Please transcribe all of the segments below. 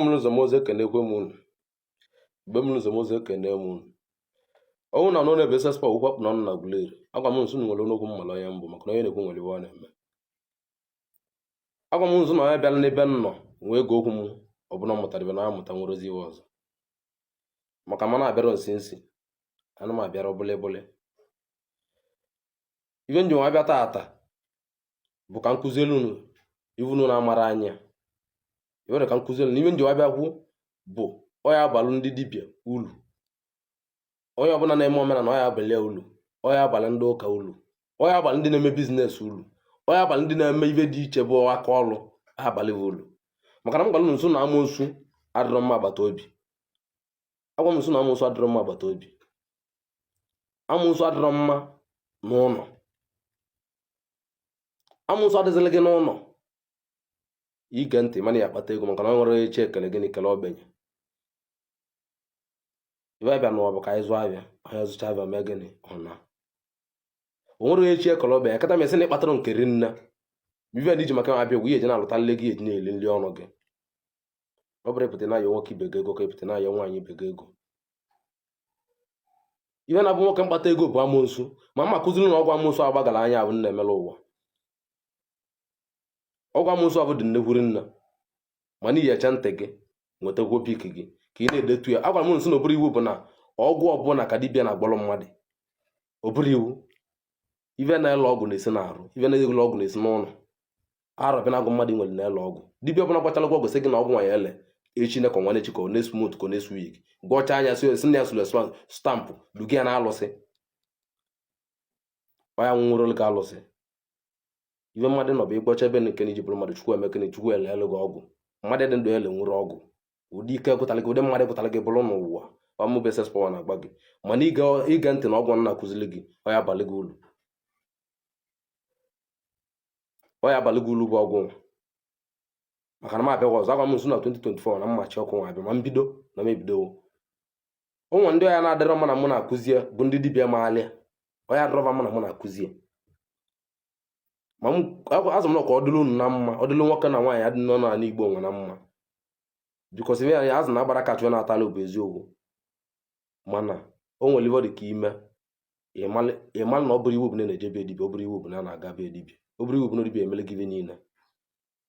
Igbo mụrụ nze mụọ ọzọ, ekenekwe m unu. Igbo mụrụ nze mụọ ọzọ, ekene m unu. Ọnwụ na n'ụlọ ebe SS Power okwu akpụ n'ọnụ na Aguleri. Agwa m nso nwere n'okwu mmala onye mbụ maka na onye na-ekwu nwere iwe ọ na-eme. Agwa m nso na onye bịara n'ebe m nọ wee gee okwu m ọbụla ọ mụtara ibe na ya mụta nwere ozi iwe ọzọ. Maka ma na-abịara nsi nsi, ana m abịara bụlịbụlị. Ibe nji nwa bịa taata bụ ka m kụzielu unu ive unu na-amara anya. Iwere ka m kụzielu na ive nji nwa bịa kwu bụ ọ ya abalụ ndị dibịa ulu, onye ọbụla na-eme omenala ọ ya abalị ya ulu, ọ ya abalị ndị ụka ulu, ọ ya abalị ndị na-eme business ulu, ọ ya abalị ndị na-eme ive dị iche bụ aka ọlụ abalị ulu. Maka na m gwara unu nso na amoosu adịrọ mma agbata obi. Agwa m nso na amoosu adịrọ mma agbata obi, amoosu adịrọ mma n'ụlọ, amoosu adịzịla gị n'ụlọ. Ige ntị mana ya akpata ego maka na ọ nwere echi ekele gịnị kele ogbenye. Ibe abịa n'ụwa bụ ka anyị zụọ abịa, onye zụcha abịa mee gịnị ọ na o nwere onye echi ekele ogbenye kata mesị na ịkpatara nke rinne ive na iji maka abịa bụ ihe eji na-alụta nle gị eji na-eli nri ọnụ gị. Ọ bụrụ ịpụta na-ayọ nwoke ibe gị ego ka ịpụta na-ayọ nwaanyị ibe gị ego. Ife na-abụ nwoke mkpata ego bụ amoosu, ma mma kụziri na ọgwụ amoosu agbagara anya bụ nna emela ụwa. Ọgwụ amoosu abụ dị nnekwuru nna, mana iyi eche ntị gị nwetakwuo pik gị ka ị na-edetu ya. Agwara m nso na ọ bụrọ iwu bụ na ọgwụ ọbụla ka dibịa na-agwọrọ mmadụ, ọ bụrọ iwu. Ife na-ele ọgwụ na-esi n'arụ, ife na-ele ọgwụ na-esi n'ụlọ arọ bịa na-agụ mmadụ nwere na-ele ọgwụ. Dibịa ọbụla gwachara gị ọgwụ sị gị na ọgwụ nwa ya ele echi na ka nwanne echi ka next month ka next week, gwọcha anya si na ya sụrụ stamp duga ya na alụsị, ọ ya nwụrụ gị alụsị. Ife mmadụ nọ bụ ịgwọcha ebe nke na iji bụrụ mmadụ, Chukwu emeke na Chukwu elele gị ọgwụ. Mmadụ dị ndụ ele nwere ọgwụ ụdị ike gwụtara gị, ụdị mmadụ gwụtara gị bụrụ n'ụwa ọmụ bụ SS Power na-agba gị. Mana ige ntị na ọgwụ nna akụzili gị, ọ ya abalị gị ulu, ọ ya abalị gị ulu bụ ọgwụ nwa. Maka na m abịaghị ọzọ, agwa m nso na 2024 na mmachi ọkụ nwa abịa ma mbido na m ebidowo. Ụmụ ndị ọya na-adịrọ mma na mụ na-akụzie bụ ndị dibịa maalịa ọya adịrọba mụ na mụ na-akụzie. Ma m azụ m na ka ọ dịrị unu na mma, ọ dịrị nwoke na nwaanyị adị nọ n'ala Igbo nwe na mma, because ife ya azụ na-agbara kacha na-atalụ bụ eziokwu. Mana o nwere ife ọ dị ka ime ịmalụ na ọ bụrọ iwu bụ na na-eje be dibịa, ọ bụrọ iwu bụ na a na-aga be dibịa, ọ bụrọ iwu bụ na dibịa emele gị ife niile.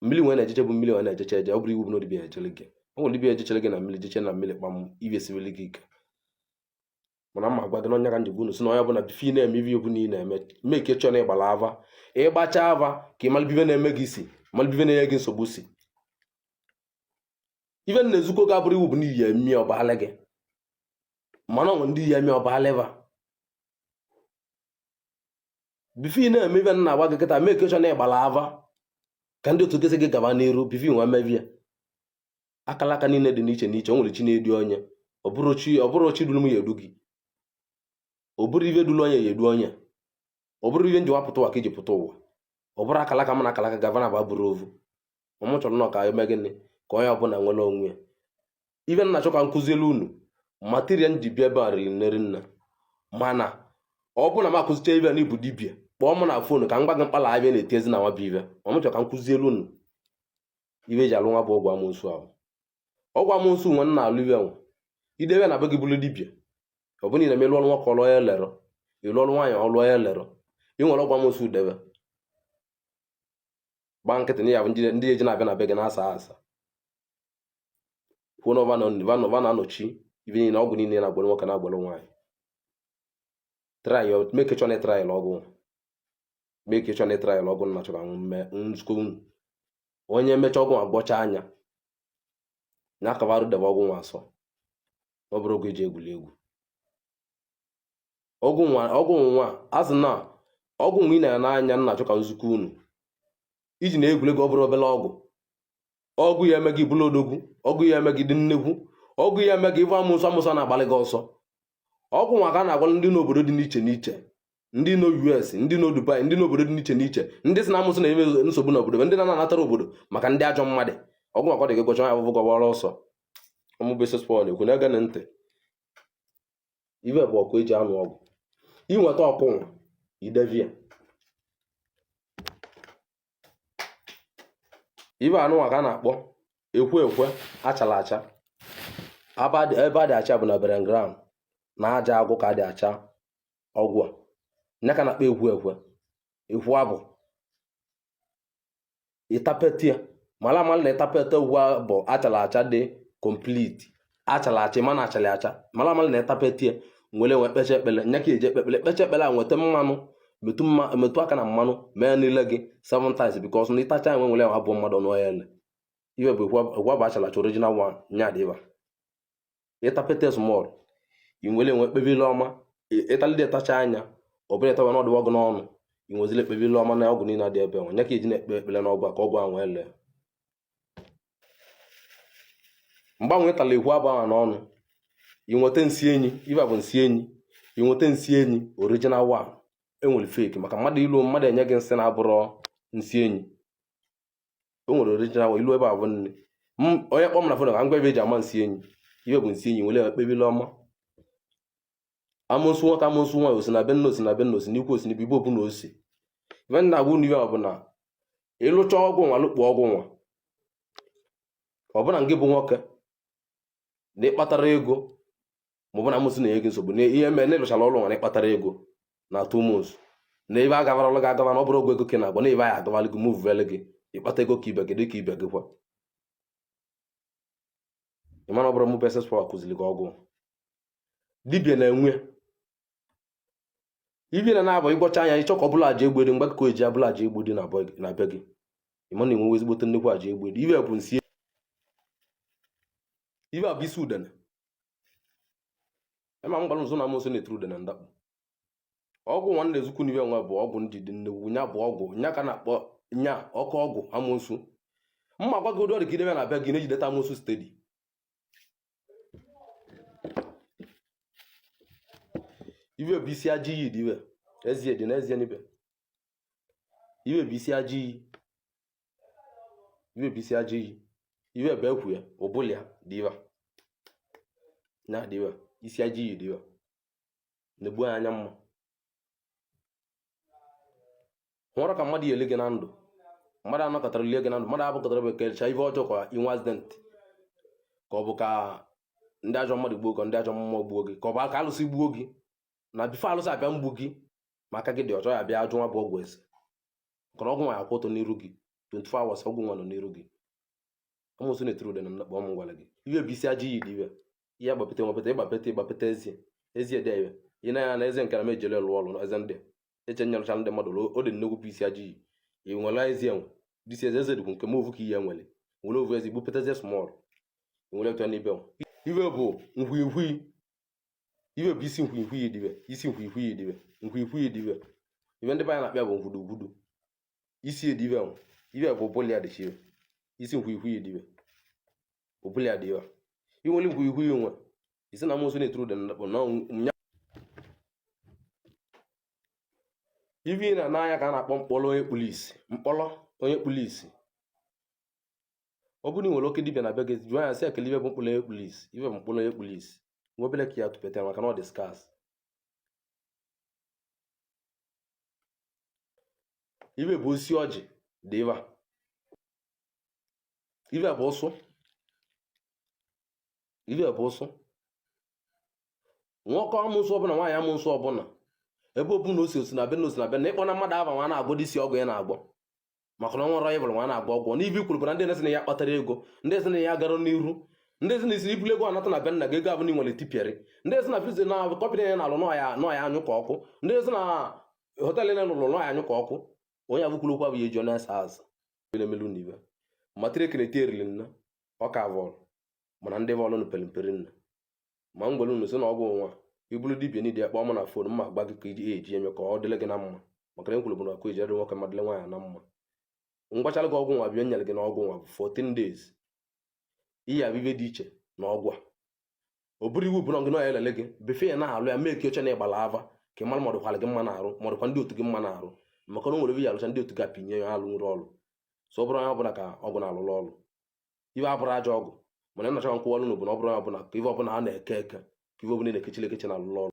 Mmiri nwee na-ejeche bụ mmiri nwee na-ejeche eje, ọ bụrọ iwu bụ na dibịa ejele gị. O nwere dibịa ejechere gị na mmiri, jeche na mmiri kpam ife esiwele gị ike. Mana mma gwa gị na onye ka njigbu unu si na onye ọbụla before ị na-eme ife ọbụla ị na-eme, make sure na ịgbara ava, ịgbacha ava ka ị malụ ife na-eme gị isi, malụ ife na-enye gị nsogbu si. Ife na-ezukọ gị abụrụ iwu bụ na iyi emi ọbalị gị, mana onwe ndị iyi emi ọbalị ba. Before ị na-eme ife na-agwa gị kịta, make sure na ịgbara ava ka ndị otu gị sị gị gaba n'iru before nwa mebie. Akala aka niile dị n'iche n'iche, o nwere chi na-edu onye, ọ bụrụ chi duru m ya edu gị, ọ bụrụ ife duru onye ya edu onye, ọ bụrụ ife njiwa pụta ụwa ka iji pụta ụwa, ọ bụrụ akalaka m na akalaka gavana bụ abụrụ ovu. Mụ chọrọ nọ ka eme gịnị ka onye ọbụla nwere onwe ya. Ife nna achọ ka m kụzielu unu material m ji bịa ebe a riri nne rinne, mana ọ bụrụ na m akụzicha ife na ịbụ dibịa, kpọọ m na phone ka m gwa gị mkpala abịa na-eti ezi na nwa bụ ife. Ma m chọrọ ka m kụzielu unu ife eji alụ nwa bụ ọgwụ amoosu ahụ. Ọgwụ amoosu nwe nna alụ ife nwe idebe na be gị bụrụ dibịa, ọ bụrụ na ị na-eme lụọrụ nwoke ọlụọ ya lerọ, ịlụọrụ nwaanyị ọlụọ ya lerọ, ị nwere ọgwụ amoosu debe gba nkịtị na ya bụ ndị eji na-abịa na be gị na-asa asa kwuo na ọva na-anọchi ife niile, ọgwụ niile na-agwọrọ nwoke na-agwọrọ nwaanyị. Try make sure na try ọgwụ, make sure na try ọgwụ nna chọrọ nzukọ unu. Onye mechaa ọgwụ agbọcha anya na akabarụ debe ọgwụ nwa asọ, ọ bụrụ ọgwụ eji egwuri egwu. Ọgwụ nwa azụ na ọgwụ nwa ị na-anya anya nna achọ ka nzukọ unu iji na egwuregwu, ọ bụrụ obere ọgwụ, ọgwụ ya eme gị bụrụ odogwu, ọgwụ ya eme gị dị nnekwu, ọgwụ ya eme gị ịbụ amụsụ amụsụ na-agbalị gị ọsọ. Ọgwụ nwa ka a na-agwa ndị n'obodo dị n'iche n'iche, ndị nọ US, ndị nọ Dubai, ndị n'obodo dị n'iche n'iche, ndị si na amụsụ na-eme nsogbu n'obodo, ndị na-anatara obodo maka ndị ajọ mmadụ. Ọgwụ nwa ka ọ dị gị gọcha ya abụbụ gọbara ọsọ. Ọmụbụ SS Power na-ekwu na ege na ntị. Ife bụ ọkụ eji anụ ọgwụ. Inweta ọkụ nwa idevia ife anụnwa ka a na-akpọ Ekwe ekwe achala acha ebe a dị acha bụ na burial ground na aja agwụ ka a dị acha ọgwụ a nya ka na-akpọ ekwu ekwe ekwu abụ ịtapete ya mara amara na ịtapete ekwu abụ achala acha dị complete achala acha mana achala acha mara amara na ịtapete ya nwere nwe kpecha ekpele nya ka eji ekpe ekpele kpecha ekpele a nweta mmanụ metụ mma metụ aka na mmanụ mee n'ile gị seven times because na ịtacha enwe nwere abụọ mmadụ ọnụ ya ele iwe bụ ekwu abụ achala acha original one nya dị ebe ịtapete small i nwere enwe kpebile ọma ịtalide tacha anya ọ bụla ịtawa n'ọdụ ọgụ n'ọnụ i nwezile ekpebile ọma na ọgwụ niile dị ebe nwe nya ka eji na-ekpe ekpele n'ọgwụ a ka ọgwụ ahụ wee lee mgbanwe ịtala ekwu abụ ahụ n'ọnụ i nweta nsị enyi ife bụ nsị enyi i nweta nsị enyi original one enwere fake maka mmadụ ilu mmadụ enye gị nsị na-abụrọ nsị enyi o nwere original one ilu ebe a bụ nne onye kpọọ m na phone ka m gwa ebe eji ama nsị enyi ife bụ nsị enyi nwere ekpebile ọma amụsụ nwoke amụsụ nwaanyị osi na be nna osi na be nna osi n'ikwu osi n'ibe ibe obu na osi ife nna agwa unu ife ọ bụ na ịlụcha ọgwụ nwa lụkpụ ọgwụ nwa ọbụna ngị bụ nwoke na ịkpatara ego ma ọ bụ na amụsụ na-enye gị nsogbu na ihe mere na ịlụchara ọrụ nwa na ịkpatara ego na 2 months na ebe agabara ọrụ gị agaba na ọ bụrụ ọgwụ ego ka ị na-agba na ebe anyị agabala gị muvele gị ịkpata ego ka ibe gị dị ka ibe gị kwa ị mana ọ bụrụ mụ bụ SS Power kụziri gị ọgwụ dibịa na-enwe ibi na na-abụ ịgwọcha anya ịchọ ka ọ bụla aja egbe dị mgbe ka eji abụla aja egbe dị na be gị ị ma na enwewe ezigbote nnukwu aja egbe dị ibe bụ nsị ibe bụ isi udene ema m gwara nzo na amụsụ na-eturu udene ndakpụ ọgwụ nwanne ezukwu n'ibe nwa bụ ọgwụ ndị dị nnekwu nya bụ ọgwụ nya ka na-akpọ nya ọkụ ọgwụ amụsụ mma gwa gị ụdị ọrịa ka idebe na be gị na-ejideta amụsụ steady ibe bụ isi ajọ iyi dị ibe ezie dị n'ezie n'ibe ibe bụ isi ajọ iyi ibe bụ isi ajọ iyi ibe bụ ekwu ya ụbụla ya dị ibe na dị ibe isi ajọ iyi dị ibe na-egbu anya mma nwere ka mmadụ ya ele gị na ndụ mmadụ anọkọtara lie gị na ndụ mmadụ abụkọtara bụ kerecha ife ọjọọ ka inwe accident ka ọ bụ ka ndị ajọ mmadụ gbuo ka ndị ajọ mmụọ gbuo gị ka ọ bụ ka alụsị gbuo gị na before alụsị abịa mgbu gị ma aka gị dị ọchọ ya bịa ajụ nwa bụ ọgwụ ese nke na ọgwụ nwa ya akwụ ọtọ n'iru gị 24 hours ọgwụ nwa nọ n'iru gị amụsụ na-eturu ude na mkpọ m gwara gị iwe bụ isi ajọ iyi dị iwe ihe agbapete nwapete ịgbapete ịgbapete ezie ezie dị iwe ị na ya na eze nke na m ejele lụọ ọrụ na eze ndị eche nyerụcha ndị mmadụ o dị nnukwu bụ isi ajọ iyi ị nwere ezi enwe disi eze eze dịkwu nke m ovu ka ihe nwere nwere ovu eze gbupeteze small nwere etu n'ibe iwe bụ nkwinkwi iwe bụ isi nkwinkwi dibe isi nkwinkwi dibe nkwinkwi dibe ibe ndị be anyị na-akpịa bụ ngwudugwudu isi edibe ibe bụ ụbụla ya dịchi isi nkwinkwi dibe ụbụla ya dị ya inwere nkwinkwi nwe isi na amụsụ na-eturu dị na ife ị na n'anya ka a na-akpọ mkpọrọ onye kpuru isi mkpọrọ onye kpuru isi ọ bụrụ na ị nwere oke dibịa na be gị jụọ ya sị ekele ibe bụ mkpọrọ onye kpuru isi ibe bụ mkpọrọ onye kpuru isi nwa obere ka ya tụpeta maka na ọ dị scarce ibe bụ osi ọjị dị ebe a ibe bụ ụsụ ibe bụ ụsụ nwoke amụsụ ọbụla nwaanyị amụsụ ọbụla ebe ọbụla osi osi na be na osi na be na ịkpọ na mmadụ aba nwa na-agwọ isi ọgwụ ya na-agwọ maka na ọ nwere ịbụrụ nwa na-agwọ ọgwụ n'ibe ikwuru bụ na ndị na-esi na ya kpatara ego ndị esi na ya gara n'iru ndị esi na isi ibulu ego anata na be nna gị ego abụ na nwere tipịarị ndị esi na frizi na company ya na-alụ nọọ ya anyụ ka ọkụ ndị esi na hotel na lụrụ nọọ ya anyụ ka ọkụ onye abụkwuru okwu abụ ya eji ọ na-esa azụ na-emelu n'ibe matriki na-eti erili nna ọka vọlụ mana ndị vọlụ nụ pere nna ma m gwara unu sị na ọgwụ nwa ibulu dibịa niile kpọọ m na phone mma gba gị ka iji eji eme ka ọ dịrị gị na mma maka na ekwuru bụ na ọkụ eji adịrị nwoke ma dịrị nwaanyị na mma ngwachala gị ọgwụ nwa bịa nyere gị na ọgwụ nwa bụ 14 days ihe abụ ibe dị iche na ọgwụ a ọ bụrụ iwu bụ na gị na ya elele gị befe ya na-alụ ya mee ka oche na ịgbala ava ka ị mara ma ọ dịkwara gị mma na-arụ ma ọ dịkwa ndị otu gị mma na-arụ maka na o nwere ebe ya alụcha ndị otu gị apinye ya alụ nwere ọrụ so ọ bụrụ onye ọbụla ka ọgwụ na-alụlụ ọrụ ibe abụrụ ajọ ọgwụ mana nnacha nkwụwalụ unu bụ na ọ bụrụ onye ọbụla ka ife ọbụla a na-eke eke ka ife ọbụla na-ekechiri ekechi na alụlụ ọrụ.